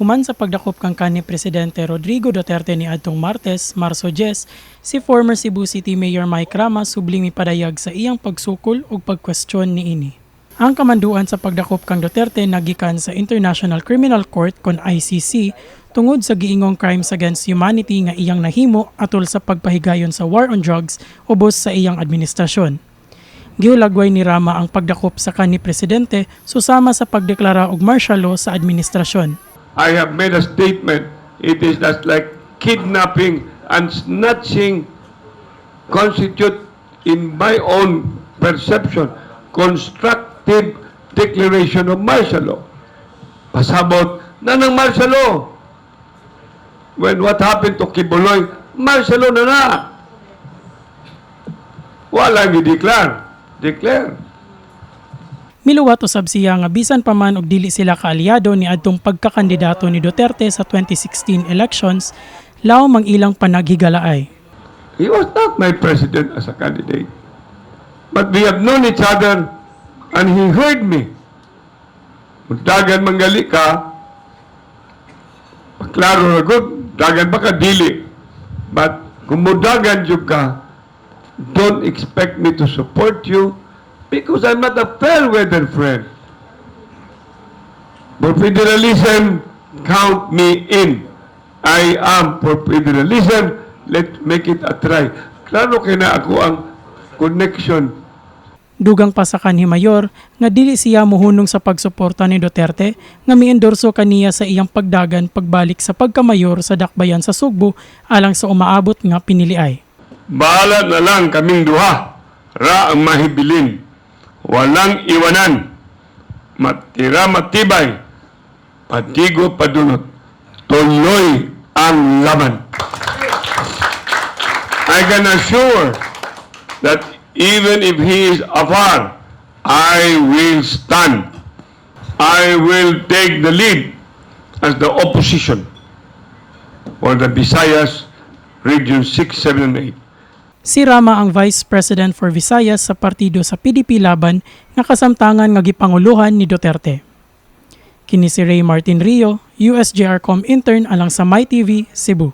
Human sa pagdakop kang kanhi Presidente Rodrigo Duterte niadtong Martes, Marso 10, si former Cebu City Mayor Mike Rama subling mipadayag sa iyang pagsukol ug pagkwestiyon niini. Ang kamanduan sa pagdakop kang Duterte nagikan sa International Criminal Court kon ICC tungod sa giingong crimes against humanity nga iyang nahimo atol sa pagpahigayon sa war on drugs ubos sa iyang administrasyon. Gihulagway ni Rama ang pagdakop sa kanhi presidente susama sa pagdeklara og martial law sa administrasyon. I have made a statement. It is just like kidnapping and snatching constitute, in my own perception, constructive declaration of martial law. Pasabot na ng martial law. When what happened to Quiboloy, martial law na na. Wala gi-declare. Declare. Miluwat usab siya nga bisan pa man og dili sila kaalyado niadtong pagkakandidato ni Duterte sa 2016 elections, lawom ang ilang panaghigalaay. He was not my president as a candidate. But we have known each other and he heard me. Dagan manggali ka, klaro na gud, dagan ba ka dili. But kung mudagan jud ka, don't expect me to support you because I'm not a fair weather friend. For federalism, count me in. I am for federalism. Let's make it a try. Klaro kay na ako ang connection. Dugang pa sa kanhi mayor nga dili siya muhunong sa pagsuporta ni Duterte nga miendorso kaniya sa iyang pagdagan pagbalik sa pagkamayor sa Dakbayan sa Sugbo alang sa umaabot nga piniliay. Bahala na lang kaming duha. Ra ang mahibilin. Walang iwanan. Matira matibay. Patigo padunot. Tuloy ang laban. I can assure that even if he is afar, I will stand. I will take the lead as the opposition for the Visayas Region 6, 7, and 8. Si Rama ang Vice President for Visayas sa partido sa PDP Laban nga kasamtangan nga gipanguluhan ni Duterte. Kini si Ray Martin Rio, USJRCOM intern alang sa MyTV, Cebu.